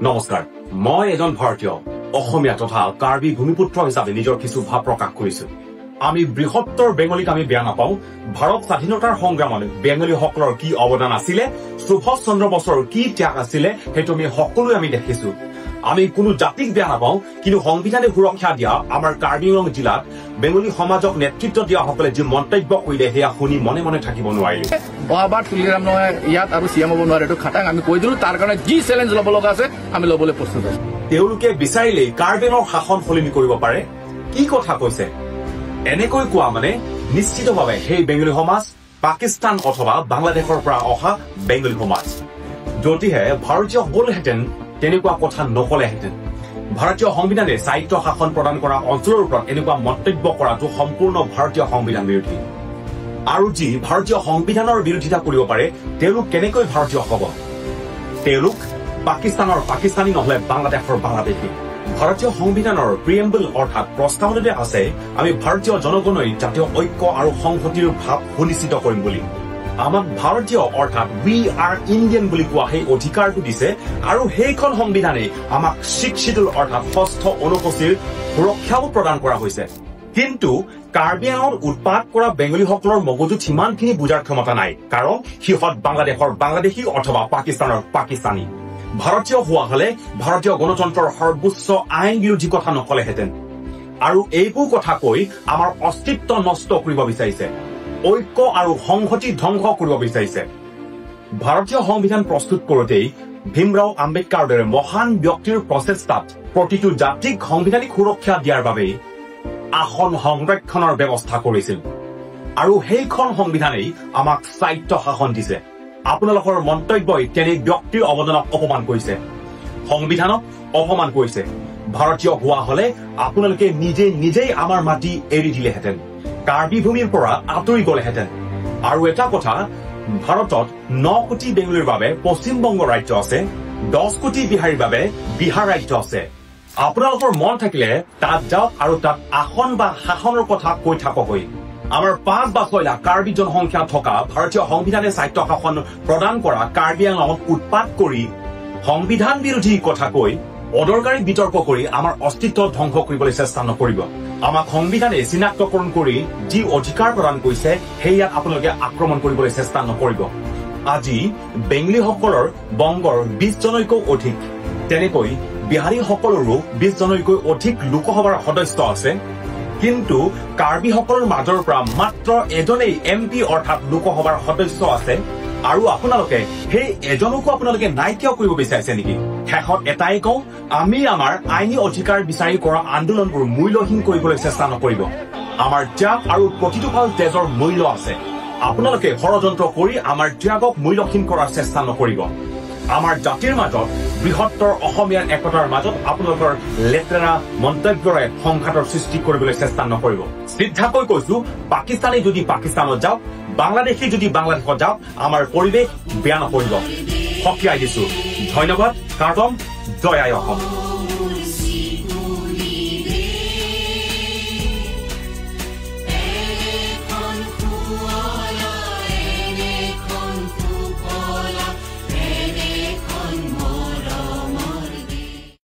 নমস্কাৰ, মই এজন ভাৰতীয় অসমীয়া তথা কাৰ্বি ভূমিপুত্ৰ হিচাপে নিজৰ কিছু ভাৱ প্ৰকাশ কৰিছো। আমি বৃহত্তৰ বেংগলীক আমি বেয়া নাপাওঁ। ভাৰত স্বাধীনতাৰ সংগ্ৰামত বেংগলীসকলৰ কি অৱদান আছিলে, সুভাষ চন্দ্ৰ বসুৰ কি ত্যাগ আছিলে, সেইটো আমি সকলোৱে আমি দেখিছো। আমি কোনো জাতিক বেয়া নাপাওঁ, কিন্তু সংবিধানে সুৰক্ষা দিয়া আমাৰ কাৰ্বি আংলং জিলাত বেংগলী সমাজক নেতৃত্ব দিয়াসকলে যি মন্তব্য কৰিলে সেয়া শুনি মনে মনে থাকিব নোৱাৰিলো। অহাবাৰ তুলিৰাম নহয় ইয়াত আৰু চি এম হ'ব নোৱাৰে, এইটো খাটাং আমি কৈ দিলো। তাৰ কাৰণে যি চেলেঞ্জ ল'ব লগা আছে আমি ল'বলৈ প্ৰস্তুত আছো। তেওঁলোকে বিচাৰিলেই কাৰ্বি আংলঙৰ শাসন সলনি কৰিব পাৰে। কি কথা কৈছে? এনেকৈ কোৱা মানে নিশ্চিতভাৱে সেই বেংগলী সমাজ পাকিস্তান অথবা বাংলাদেশৰ পৰা অহা বেংগলী সমাজ। যদিহে ভাৰতীয় হ'লহেঁতেন তেনেকুৱা কথা নকলেহেঁতেন। ভাৰতীয় সংবিধানে স্বায়ত্ত শাসন প্ৰদান কৰা অঞ্চলৰ ওপৰত এনেকুৱা মন্তব্য কৰাটো সম্পূৰ্ণ ভাৰতীয় সংবিধান বিৰোধী। আৰু যি ভাৰতীয় সংবিধানৰ বিৰোধিতা কৰিব পাৰে তেওঁলোক কেনেকৈ ভাৰতীয় হ'ব? তেওঁলোক পাকিস্তানৰ পাকিস্তানী নহলে বাংলাদেশৰ বাংলাদেশী। ভাৰতীয় সংবিধানৰ প্ৰিএম্বল অৰ্থাৎ প্ৰস্তাৱনাতে আছে আমি ভাৰতীয় জনগণই জাতীয় ঐক্য আৰু সংহতিৰ ভাৱ সুনিশ্চিত কৰিম বুলি। আমাক ভাৰতীয় অৰ্থাৎ we are Indian বুলি কোৱা সেই অধিকাৰটো দিছে আৰু সেইখন সংবিধানেই আমাক ছিক্স চিডিউল অৰ্থাৎ ষষ্ঠ অনুসূচীৰ সুৰক্ষাও প্ৰদান কৰা হৈছে। কিন্তু কাৰ্বি আংলঙত উৎপাত কৰা বেংগলীসকলৰ মগজুত সিমানখিনি বুজাৰ ক্ষমতা নাই, কাৰণ সিহঁত বাংলাদেশৰ বাংলাদেশী অথবা পাকিস্তানৰ পাকিস্তানী। ভাৰতীয় হোৱা হলে ভাৰতীয় গণতন্ত্ৰৰ সৰ্বোচ্চ আইন বিৰোধী কথা নকলেহেঁতেন। আৰু এইবোৰ কথা কৈ আমাৰ অস্তিত্ব নষ্ট কৰিব বিচাৰিছে, ঐক্য আৰু সংহতি ধ্বংস কৰিব বিচাৰিছে। ভাৰতীয় সংবিধান প্ৰস্তুত কৰোঁতেই ভীমৰাও আম্বেদকাৰৰ দৰে মহান ব্যক্তিৰ প্ৰচেষ্টাত প্ৰতিটো জাতিক সাংবিধানিক সুৰক্ষা দিয়াৰ বাবেই আসন সংৰক্ষণৰ ব্যৱস্থা কৰিছিল আৰু সেইখন সংবিধানেই আমাক স্বায়ত্ত শাসন দিছে। আপোনালোকৰ মন্তব্যই তেনে ব্যক্তিৰ অৱদানক অপমান কৰিছে, সংবিধানক অপমান কৰিছে। ভাৰতীয় হোৱা হলে আপোনালোকে নিজে নিজেই আমাৰ মাটি এৰি দিলেহেঁতেন, কাৰ্বি ভূমিৰ পৰা আঁতৰি গলেহেঁতেন। আৰু এটা কথা, ভাৰতত 9 কোটি বেংগলীৰ বাবে পশ্চিমবংগ ৰাজ্য আছে, 10 কোটি বিহাৰীৰ বাবে বিহাৰ ৰাজ্য আছে। আপোনালোকৰ মন থাকিলে তাত যাওক আৰু তাত আসন বা শাসনৰ কথা কৈ থাকগৈ। আমাৰ 5 বা 6 লাখ কাৰ্বি জনসংখ্যা থকা ভাৰতীয় সংবিধানে স্বায়ত্ত শাসন প্ৰদান কৰা কাৰ্বি আংলঙত উৎপাত কৰি সংবিধান বিৰোধী কথা কৈ অদৰকাৰী বিতৰ্ক কৰি আমাৰ অস্তিত্ব ধ্বংস কৰিবলৈ চেষ্টা নকৰিব। আমাক সংবিধানে চিনাক্তকৰণ কৰি যি অধিকাৰ প্ৰদান কৰিছে সেইয়াত আপোনালোকে আক্ৰমণ কৰিবলৈ চেষ্টা নকৰিব। আজি বেংগলীসকলৰ বংগৰ 20 জনতকৈও অধিক, তেনেকৈ বিহাৰীসকলৰো 20 জনতকৈ অধিক লোকসভাৰ সদস্য আছে, কিন্তু কাৰ্বিসকলৰ মাজৰ পৰা মাত্ৰ এজনেই এম পি অৰ্থাৎ লোকসভাৰ সদস্য আছে। আৰু আপোনালোকে সেই এজনকো আপোনালোকে নাইকিয়া কৰিব বিচাৰিছে নেকি? শেষত এটাই কওঁ, আমি আমাৰ আইনী অধিকাৰ বিচাৰি কৰা আন্দোলনবোৰ মূল্যহীন কৰিবলৈ চেষ্টা নকৰিব। আমাৰ ত্যাগ আৰু প্ৰতিটো ভাল তেজৰ মূল্য আছে। আপোনালোকে ষড়যন্ত্ৰ কৰি আমাৰ ত্যাগক মূল্যহীন কৰাৰ চেষ্টা নকৰিব। আমাৰ জাতিৰ মাজত বৃহত্তৰ অসমীয়াৰ একতাৰ মাজত আপোনালোকৰ লেতেৰা মন্তব্যৰে সংঘাতৰ সৃষ্টি কৰিবলৈ চেষ্টা নকৰিব। চিধাকৈ কৈছো, পাকিস্তানী যদি পাকিস্তানত যাওক, বাংলাদেশী যদি বাংলাদেশত যাওক, আমাৰ পৰিৱেশ বেয়া নকৰিব, সকীয়াই দিছো। ধন্যবাদ। কাৰ্টম জয় আই অসম।